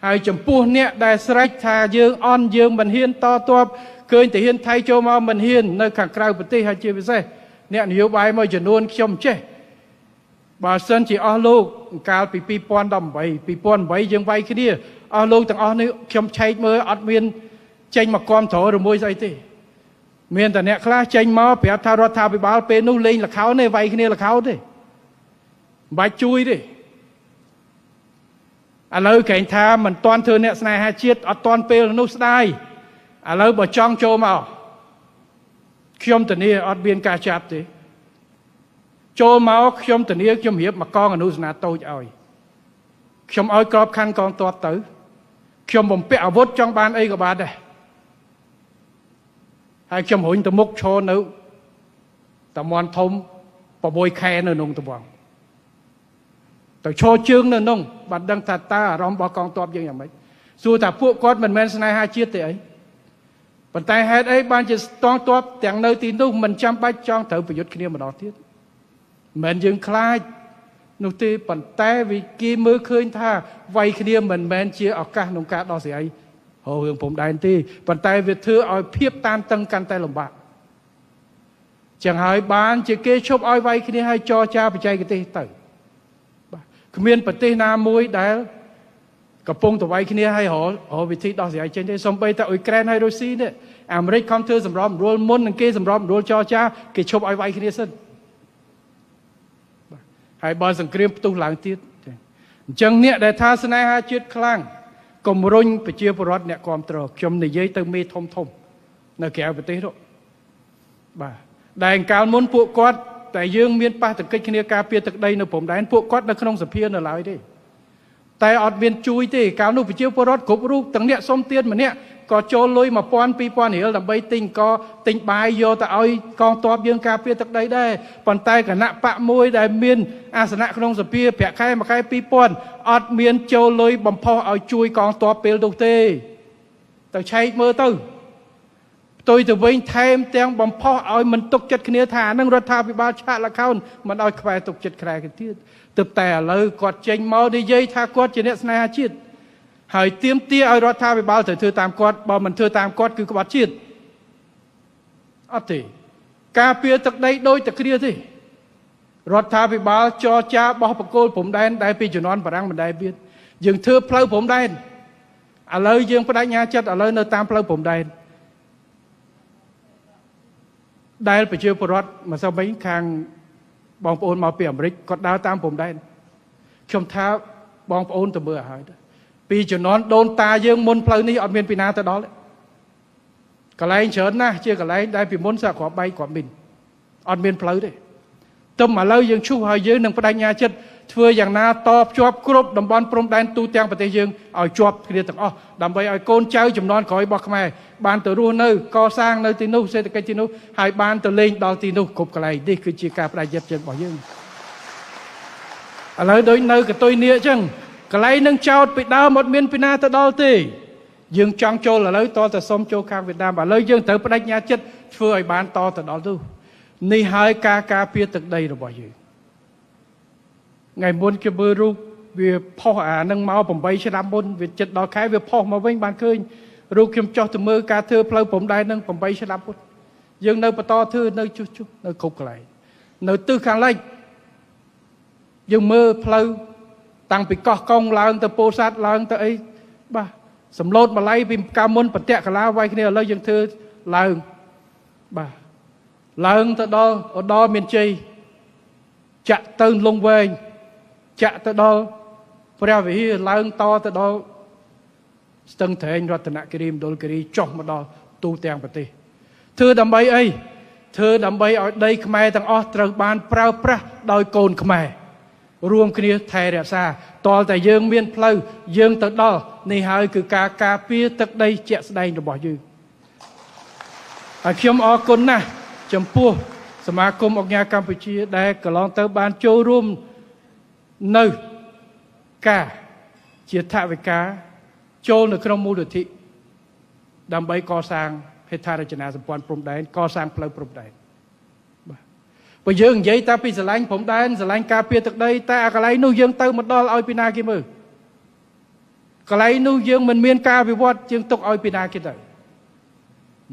ហើយចំពោះអ្នកដែលស្រេចថាយើងអន់យើងមិនហ៊ានតទប់ឃើញទាហានថៃចូលមកមិនហ៊ាននៅខាងក្រៅប្រទេសហើយជាពិសេសអ្នកនយោបាយមួយចំនួនខ្ញុំចេះបើសិនជាអស់លោកកាលពី2018 2008យើងវាយគ្នាអស់លោកទាំងអស់នេះខ្ញុំឆែកមើលអត់មានចេញមកគ្រប់គ្រងឬមួយស្អីទេមានតែអ្នកខ្លះចេញមកប្រាប់ថារដ្ឋាភិបាលពេលនោះលេងល្ខោនទេវាយគ្នាល្ខោនទេមិនបាច់ជួយទេឥឡូវក្រែងថាមិនទាន់ធ្វើអ្នកស្នេហាជាតិអត់ទាន់ពេលនោះស្ដាយឥឡូវបើចង់ចូលមកខ្ញុំធានាអត់មានការចាប់ទេចូលមកខ្ញុំធានាខ្ញុំរៀបមកកងអនុសេនាតូចឲ្យខ្ញុំឲ្យក្របខ័ណ្ឌកងទ័ពទៅខ្ញុំបំពាក់អាវុធចង់បានអីក៏បានដែរហើយខ្ញុំរុញទៅមុខឈរនៅតំបន់ធំ6ខែនៅក្នុងតំបន់ទៅឈរជើងនៅក្នុងបានដឹងថាតើអារម្មណ៍របស់កងទ័ពយើងយ៉ាងម៉េចសួរថាពួកគាត់មិនមែនស្នេហាជាតិទេអីប៉ុន្តែហេតុអីបានជាកងទ័ពទាំងនៅទីនោះមិនចាំបាច់ចង់ត្រូវប្រយុទ្ធគ្នាម្ដងទៀតមិនមែនយើងខ្លាចនោះទេប៉ុន្តែវិគេមើលឃើញថាវាយគ្នាមិនមែនជាឱកាសក្នុងការដោះស្រាយរឿងព្រំដែនទេប៉ុន្តែវាធ្វើឲ្យភាពតានតឹងកាន់តែលំបាកចឹងហើយបានជាគេឈប់ឲ្យវាយគ្នាឲ្យចរចាបច្ចេកទេសទៅបាទគ្មានប្រទេសណាមួយដែលកំពុងទៅវាយគ្នាឲ្យរកវិធីដោះស្រាយចេញទេសូម្បីតែអ៊ុយក្រែនហើយរុស្ស៊ីនេះអាមេរិកខំធ្វើសម្របសម្រួលមុននឹងគេសម្របសម្រួលចរចាគេឈប់ឲ្យវាយគ្នាសិនហើយបើសង្គ្រាមផ្ទុះឡើងទៀតអញ្ចឹងអ្នកដែលថាស្នេហាជាតិខ្លាំងកុំរុញប្រជាពលរដ្ឋអ្នកគ្រប់គ្រងខ្ញុំនិយាយទៅមេធំធំនៅក្រៅប្រទេសនោះបាទដែលកាលមុនពួកគាត់តែយើងមានប៉ះទង្គិចគ្នាការពារទឹកដីនៅព្រំដែនពួកគាត់នៅក្នុងសភានៅឡើយទេតែអត់មានជួយទេកាលនោះប្រជាពលរដ្ឋគ្រប់រូបទាំងអ្នកសុំទានម្នាក់ក៏ចូលលុយ1000 2000រៀលដើម្បីទិញកទិញបាយយកទៅឲ្យកងទ័ពយើងការពារទឹកដីដែរប៉ុន្តែគណៈបកមួយដែលមានអាសនៈក្នុងសភាប្រាក់ខែមួយខែ2000អត់មានចូលលុយបំផុសឲ្យជួយកងទ័ពពេលនោះទេទៅឆែកមើលទៅផ្ទុយទៅវិញថែមទាំងបំផុសឲ្យមិនទុកចិត្តគ្នាថានឹងរដ្ឋាភិបាលឆាកល្ខោនមិនឲ្យខ្វែទុកចិត្តខ្លែគេទៀតទើបតែឥឡូវគាត់ចេញមកនិយាយថាគាត់ជាអ្នកស្នេហាជាតិហើយទាមទារឲ្យរដ្ឋាភិបាលត្រូវធ្វើតាមគាត់បើមិនធ្វើតាមគាត់គឺក្បត់ជាតិអត់ទេការពារទឹកដីដូចតែគ្នាទេរដ្ឋាភិបាលចរចាបោះបង្គោលព្រំដែនដែលពីជំនាន់បារាំងមិនដែលមានយើងធ្វើផ្លូវព្រំដែនឥឡូវយើងបដិញ្ញាចិត្តឥឡូវនៅតាមផ្លូវព្រំដែនដែលប្រជាពលរដ្ឋមកសវិញខាងបងប្អូនមកពីអាមេរិកគាត់ដើរតាមព្រំដែនខ្ញុំថាបងប្អូនទៅមើលឲ្យហើយពីជំនាន់ដូនតាយើងមុនផ្លូវនេះអត់មានពីណាទៅដល់កន្លែងច្រើនណាស់ជាកន្លែងដែលពីមុនសាក់គ្រាប់បែកគ្រាប់មីនអត់មានផ្លូវទេទំឥឡូវយើងឈូសហើយយើងនឹងបដិញ្ញាចិត្តធ្វើយ៉ាងណាតភ្ជាប់គ្រប់តំបន់ព្រំដែនទូទាំងប្រទេសយើងឲ្យជាប់គ្នាទាំងអស់ដើម្បីឲ្យកូនចៅចំនួនក្រោយរបស់ខ្មែរបានទៅរស់នៅកសាងនៅទីនោះសេដ្ឋកិច្ចទីនោះហើយបានទៅលេងដល់ទីនោះគ្រប់កន្លែងនេះគឺជាការបដិញ្ញាចិត្តរបស់យើងឥឡូវដូចនៅកតុយនេះអញ្ចឹងកន្លែងនឹងចោតពីដើមអត់មានពីណាទៅដល់ទេយើងចង់ចូលឥឡូវតតែសុំចូលខាងវៀតណាមឥឡូវយើងត្រូវបដិញ្ញាចិត្តធ្វើឲ្យបានតទៅដល់នោះនេះហើយការការពារទឹកដីរបស់យើងថ្ងៃមុនគេមើលរូបវាផុសអានឹងមក8ឆ្នាំមុនវាចិត្តដល់ខែវាផុសមកវិញបានឃើញរូបខ្ញុំចោះទៅមើលការធ្វើផ្លូវព្រំដែននឹង8ឆ្នាំមុនយើងនៅបន្តធ្វើនៅជុះជុះនៅគ្រប់កន្លែងនៅទិសខាងលិចយើងមើលផ្លូវតាំងពីកោះកុងឡើងទៅពោធិ៍សាត់ឡើងទៅអីបាទសម្លូតម្លៃពីកាលមុនបតៈកាឡាវាយគ្នាឥឡូវយើងធ្វើឡើងបាទឡើងទៅដល់ឧត្តរមានជ័យចាក់ទៅលងវែងចាក់ទៅដល់ព្រះវិហារឡើងតទៅដល់ស្ទឹងត្រែងរតនគិរីមណ្ឌលគិរីចុះមកដល់ទូទាំងប្រទេសធ្វើដើម្បីអីធ្វើដើម្បីឲ្យដីខ្មែរទាំងអស់ត្រូវបានប្រើប្រាស់ដោយកូនខ្មែររួមគ្នាថែរក្សាតលតែយើងមានផ្លូវយើងទៅដល់នេះហើយគឺការការពារទឹកដីជាក់ស្ដែងរបស់យើងហើយខ្ញុំអរគុណណាស់ចំពោះសមាគមអង្គការកម្ពុជាដែលកន្លងទៅបានចូលរួមនៅការជាថវិកាចូលនៅក្នុងមូលនិធិដើម្បីកសាងហេដ្ឋារចនាសម្ព័ន្ធព្រំដែនកសាងផ្លូវព្រំដែនបាទបើយើងនិយាយតែពីស្រឡាញ់ព្រំដែនស្រឡាញ់ការពារទឹកដីតែអាកន្លែងនោះយើងទៅមកដល់ឲ្យពីណាគេមើល កន្លែងនោះយើងមិនមានការវិវត្តយើងទុកឲ្យពីណាគេទៅ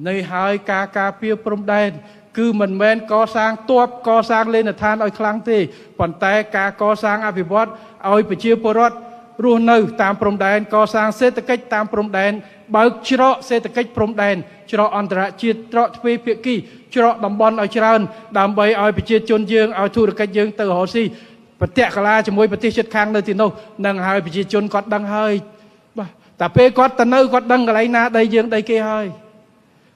នេះហើយការការពារព្រំដែនគឺមិនមែនកសាងទ័ពកសាងលេនដ្ឋានឲ្យខ្លាំងទេប៉ុន្តែការកសាងអភិវឌ្ឍឲ្យប្រជាពលរដ្ឋរស់នៅតាមព្រំដែនកសាងសេដ្ឋកិច្ចតាមព្រំដែនបើកច្រកសេដ្ឋកិច្ចព្រំដែនច្រកអន្តរជាតិច្រកទ្វេភាគីច្រកតំបន់ឲ្យច្រើនដើម្បីឲ្យប្រជាជនយើងឲ្យធុរកិច្ចយើងទៅរកស៊ីប្រតិកលាជាមួយប្រទេសជិតខាងនៅទីនោះនឹងហើយប្រជាជនគាត់ដឹងហើយបាទតែពេលគាត់ទៅនៅគាត់ដឹងកន្លែងណាដីយើងដីគេហើយ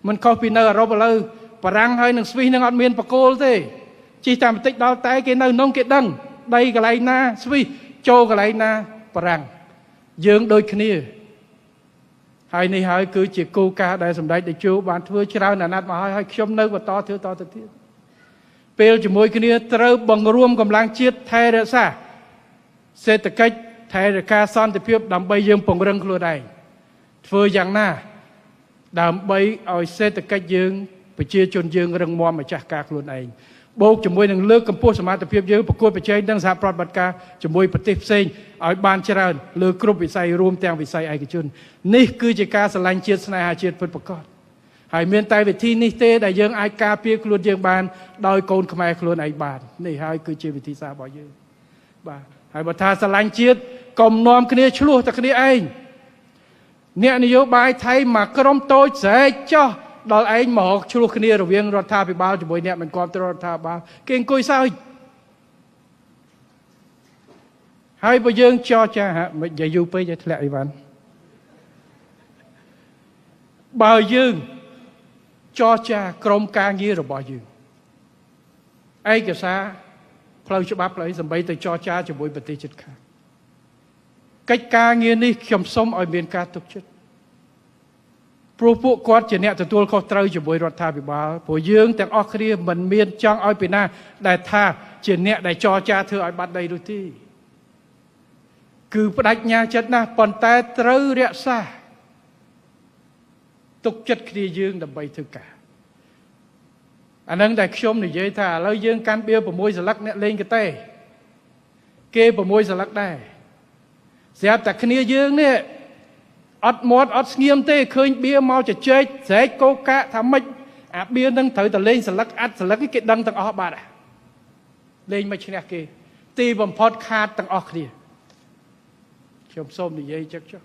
មិនខុសពីនៅអឺរ៉ុបឥឡូវបារាំងហើយនឹងស្វីសនឹងអត់មានបកគោលទេជិះតាមបន្តិចដល់តែគេនៅនោះគេដឹងដីកន្លែងណាស្វីសចូលកន្លែងណាបារាំងយើងដូចគ្នាហើយនេះហើយគឺជាគោលការណ៍ដែលសម្ដេចតេជោបានធ្វើច្រើនអាណត្តិមកហើយហើយខ្ញុំនៅបន្តធ្វើតទៅទៀតពេលជាមួយគ្នាត្រូវបង្រួមកម្លាំងជាតិថែរក្សាសេដ្ឋកិច្ចថែរក្សាសន្តិភាពដើម្បីយើងពង្រឹងខ្លួនឯងធ្វើយ៉ាងណាដើម្បីឲ្យសេដ្ឋកិច្ចយើងប្រជាជនយើងរឹងមាំម្ចាស់ការខ្លួនឯងបូកជាមួយនឹងលើកកម្ពស់សមត្ថភាពយើងប្រកួតប្រជែងនិងសហប្រតិបត្តិការជាមួយប្រទេសផ្សេងឲ្យបានច្រើនលើគ្រប់វិស័យរួមទាំងវិស័យឯកជននេះគឺជាការស្រឡាញ់ជាតិស្នេហាជាតិពិតប្រាកដហើយមានតែវិធីនេះទេដែលយើងអាចការពារខ្លួនយើងបានដោយកូនខ្មែរខ្លួនឯងបាននេះហើយគឺជាវិធីសាស្ត្ររបស់យើងបាទហើយបើថាស្រឡាញ់ជាតិកុំនាំគ្នាឆ្លោះតែគ្នាឯងអ្នកនយោបាយថៃមកក្រុមតូចស្រែកចោះដល់ឯងមកឆ្លោះគ្នារវាងរដ្ឋាភិបាលជាមួយអ្នកមិនគាំទ្ររដ្ឋាភិបាលគេអង្គុយសើចហើយបើយើងចរចាមិននិយាយយូរពេកឲ្យធ្លាក់អីវ៉ាន់បើយើងចរចាក្រុមការងាររបស់យើងឯកសារផ្លូវច្បាប់ផ្លូវសំបីទៅចរចាជាមួយប្រទេសជិតខាងកិច្ចការងារនេះខ្ញុំសូមឲ្យមានការទុកចិត្តព្រោះពួកគាត់ជាអ្នកទទួលខុសត្រូវជាមួយរដ្ឋាភិបាលព្រោះយើងទាំងអស់គ្នាមិនមានចង់ឲ្យពីណាដែលថាជាអ្នកដែលចរចាធ្វើឲ្យបាត់ដីនោះទេគឺបដិញ្ញាចិត្តណាស់ប៉ុន្តែត្រូវរក្សាទុកចិត្តគ្នាយើងដើម្បីធ្វើការអានឹងដែលខ្ញុំនិយាយថាឥឡូវយើងកាន់បៀ6សន្លឹកអ្នកលេងកតេគេ6សន្លឹកដែរស្រាប់តែគ្នាយើងនេះអត់មាត់អត់ស្ងៀមទេឃើញបៀមកជជែកស្រែកកោកាក់ថាម៉េចអាបៀនឹងត្រូវតែលេងសន្លឹកអាត់សន្លឹកគេដឹងទាំងអស់បាត់លេងមិនឈ្នះគេទីបំផុតខាតទាំងអស់គ្នាខ្ញុំសូមនិយាយចឹកចុះ